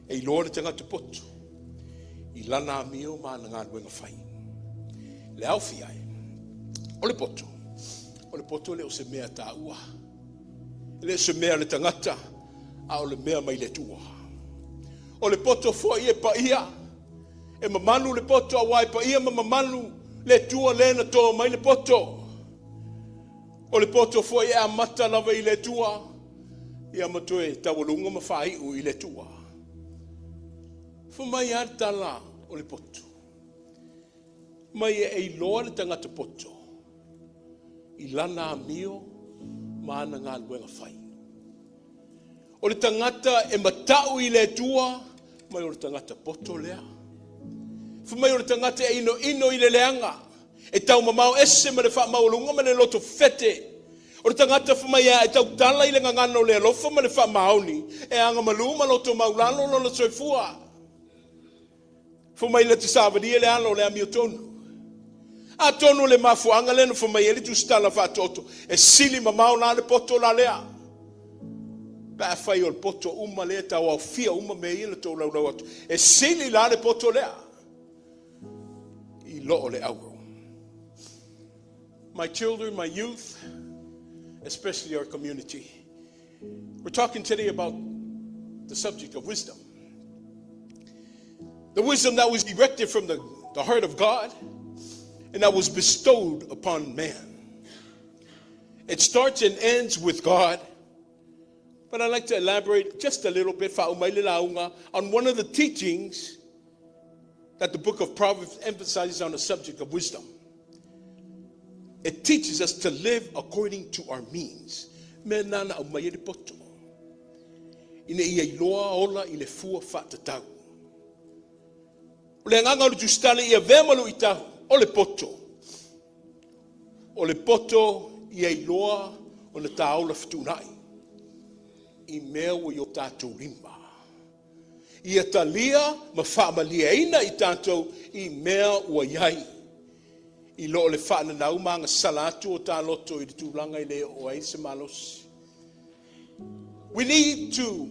E iloa le tagata poto i lana amio ma ana galuega fai. Le aofia ai, o le poto, o le poto e le o se mea taua. E le o se mea a le tagata, a o le mea mai le Atua. O le poto foi e paia, e mamalu le poto aua e paia ma mamalu le Atua lea na toa mai le poto. O le poto foi e amata lava i le Atua, ia ma toe taualuga ma faaiu i le Atua. Fai mai lava le tala o le poto, mai e iloa le tagata poto i lana amio ma ana galuega fai. O le tagata e mata'u i le Atua, mai o le tagata poto lea. Fai mai o le tagata e inoino i le leaga, e taumamao ese ma le faamaualuga ma le loto fefete. O le tagata fai mai e tautala i le gagana o le alofa ma le faamaoni, e agamalu ma loto maulalo lona soifua. Fai mai na te savalia le ala o le amiotonu. Atonu o le mafuaaga lea na fai mai ai le tusitala Faatoto, e sili mamao la le poto la lea. Pe a fai o le poto uma lea e tauaofia uma mea ia na tolaulau atu, e sili la le poto lea i lo le auro. My children, my youth, especially our community, we're talking today about the subject of wisdom. The wisdom that was erected from the heart of God and that was bestowed upon man. It starts and ends with God. But I'd like to elaborate just a little bit on one of the teachings that the book of Proverbs emphasizes on the subject of wisdom. It teaches us to live according to our means. Me nana au mai le poto. Ina ia iloa ola i le fua faatatau. O le agaga o le tusitala ia avea ma luitau, o le poto. O le poto ia iloa ona taola fetuunai i mea ua i o tatou lima. Ia talia ma faamaliaina i tatou i mea ua i ai. I lo le faananau ma agasala atu o taloto i le tulaga i le o ai se malosi. We need to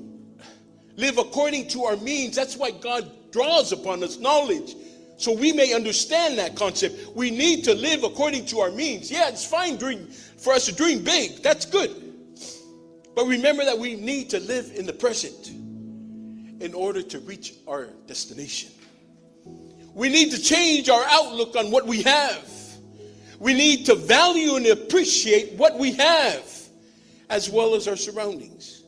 live according to our means. That's why God draws upon us knowledge so we may understand that concept. We need to live according to our means. Yeah, it's fine for us to dream big. That's good. But remember that we need to live in the present in order to reach our destination. We need to change our outlook on what we have. We need to value and appreciate what we have as well as our surroundings.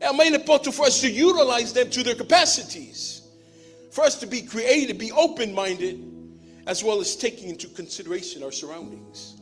E made it possible for us to utilize them to their capacities, for us to be creative, be open minded, as well as taking into consideration our surroundings.